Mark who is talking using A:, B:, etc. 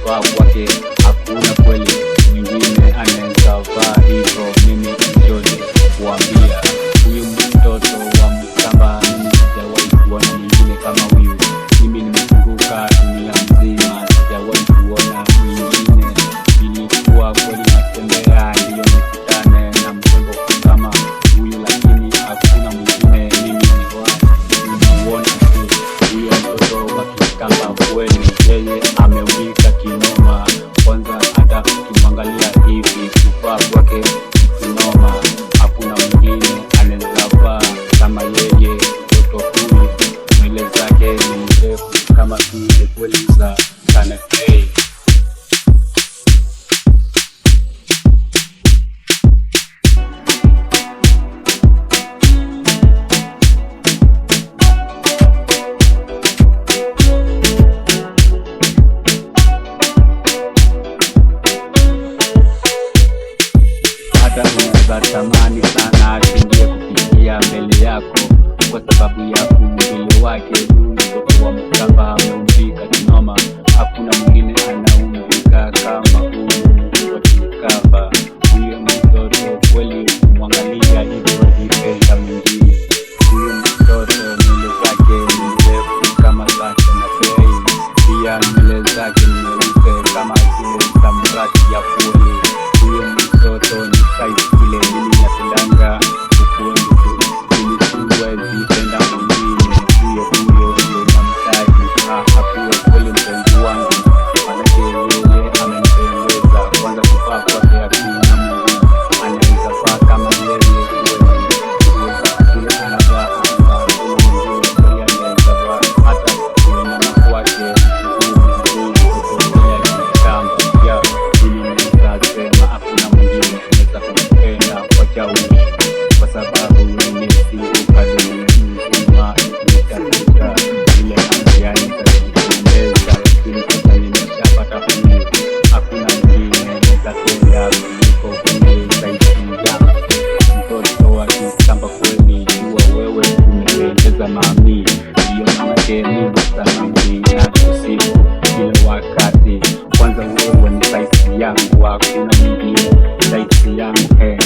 A: Kuvaa kwake hakuna kweli mwingine anaweza vaa hivyo. Mimi chochote kuambia huyu mtoto wa Mkamba, mimi sijawahi kuona mwingine kama huyu. Mimi nimezunguka dunia mzima, sijawahi kuona mwingine. Nilikuwa kweli natembea ndiyo nikutane na mrembo kama huyu, lakini hakuna mwingine. Mimi nimemuona tu huyo mtoto wa Kikamba, kweli yeye ameumbika kinoma. Kwanza hata ukimwangalia hivi, kuvaa kwake kinoma, hakuna mwingine anaweza vaa kama yeye. Mtoto huyu nywele zake ni ndefu kama vile kweli za Tanasei. Hata unaweza tamani sana ashindie kupitia mbele yako kwa sababu ya umbile wake. Huyu mtoto wa Mkamba ameumbika kinoma, hakuna mwingine anaumbika kama huyu mtoto wa Kikamba. Huyo mtoto kweli kumwangalia hivyo hipenda mwingine. Huyu mtoto nywele zake ni ndefu kama za Tanasei, pia nywele zake ni nyeupe kama zile za mrati ya kweli. Huyo mtoto ni size ile mimi napendanga ukweli tu, mimi siwezi penda mwingine. Huyo huyo ndio namtaki, akuwe kweli mpenzi wangu, manake yeye amenipendeza. Kwanza kuvaa kwake hakuna mwingine anaweza vaa kama yeye kweli. Nguo zile anavaa hakuna mwingine kweli anaweza vaa, hata kuinama kwake ni mzuri, mtoto kweli akikamba ya mimi naweza sema hakuna mwingine naweza kumpenda kwa chauli, kwa sababu nimezunguka dunia nzima nikitafuta ile ambaye nitajipendeza, lakini sasa nimeshapata huyu, hakuna mwingine naweza penda kuliko huyu zaidi yangu. Mtoto wa Kikamba kweli, jua wewe umependeza mami, ndiyo maanake mimi natamani na kusifu kila wakati. Kwanza wewe ni size yangu, hakuna mwingine size yangu he.